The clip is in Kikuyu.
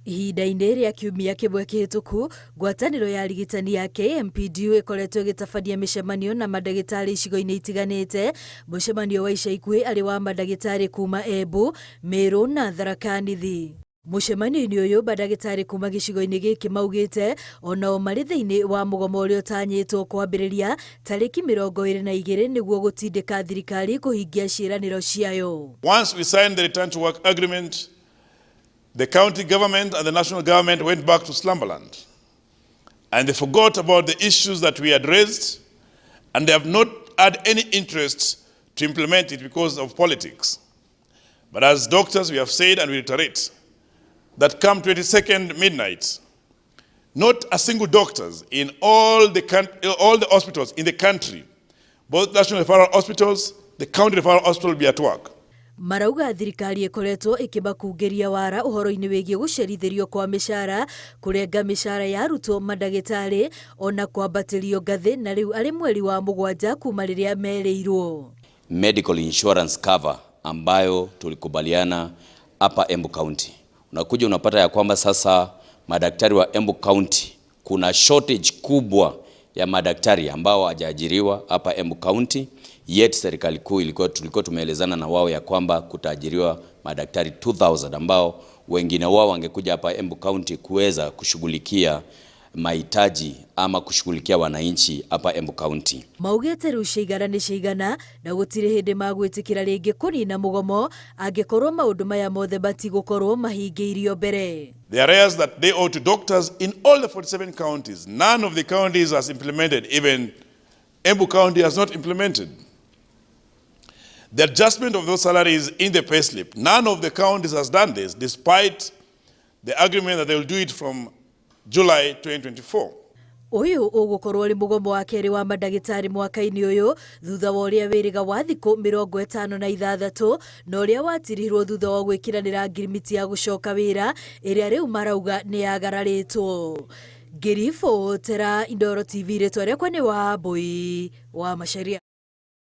Ihinda-inĩ rĩa kiumia kĩmwe kĩhĩtũku, ngwatanĩro ya arigitani ya KMPDU ĩkoretwo ĩgĩtabania mĩcemanio na mandagĩtarĩ icigo-inĩ itiganĩte. Mũcemanio wa ica ikuhĩ arĩ wa mandagĩtarĩ kuma Embu, Meru na Tharaka Nithi. Mũcemanio-inĩ ũyũ mandagĩtarĩ kuma gĩcigo-inĩ gĩkĩ maugĩte onao marĩ thĩinĩ wa mũgomo ũrĩa ũtanyĩtwo kwambĩrĩria tarĩki 22 nĩguo gũtindĩka thirikari kũhingia ciĩranĩro ciayo. Once we signed the return to work agreement, the county government and the national government went back to slumberland. And they forgot about the issues that we had raised, and they have not had any interest to implement it because of politics. But as doctors, we have said and we reiterate that come 22nd midnight, not a single doctors in all the hospitals in the country, both national referral hospitals, the county referral hospital, will be at work. Marauga thirikari ĩkoretwo ĩkĩmakungĩria wara ũhoro-inĩ wĩgiĩ gũcerithĩrio kwa mĩcara, kũrenga mĩcara ya arutwo mandagĩtarĩ, ona kwambatĩrio ngathĩ, na rĩu arĩ mweri wa 7 kuma rĩrĩa merĩirwo. Medical insurance cover ambayo tulikubaliana hapa Embu County. Unakuja unapata ya kwamba sasa madaktari wa Embu County, kuna shortage kubwa ya madaktari ambao hawajaajiriwa hapa Embu County, yet serikali kuu ilikuwa, tulikuwa tumeelezana na wao ya kwamba kutaajiriwa madaktari 2000 ambao wengine wao wangekuja hapa Embu County kuweza kushughulikia mahitaji ama kushughulikia wananchi hapa Embu County. Maugĩte rĩu ciigana nĩ ciigana na gũtirĩ hĩndĩ magwĩtĩkĩra rĩngĩ kũnina mũgomo angĩkorwo maũndũ maya mothe matigũkorwo mahingĩirio mbere. The arrears that they owe to doctors in all the 47 counties, none of the counties has implemented, even Embu County has not implemented. The adjustment of those salaries in the payslip, none of the counties has done this, despite the agreement that they will do it from July 2024. Ũyũ ũgũkorwo ũrĩ mũgomo wa kerĩ wa mandagĩtarĩ mwaka-inĩ ũyũ, thutha wa ũrĩa wĩrĩga wa thikũ 56 na ũrĩa watirihirwo thutha wa gwĩkĩranĩra ngirimiti ya gũcoka wĩra ĩrĩa rĩu marauga nĩ yagararĩtwo. Ngĩribotera Inooro TV, rĩtwa rĩakwa nĩ Wambui wa Macharia.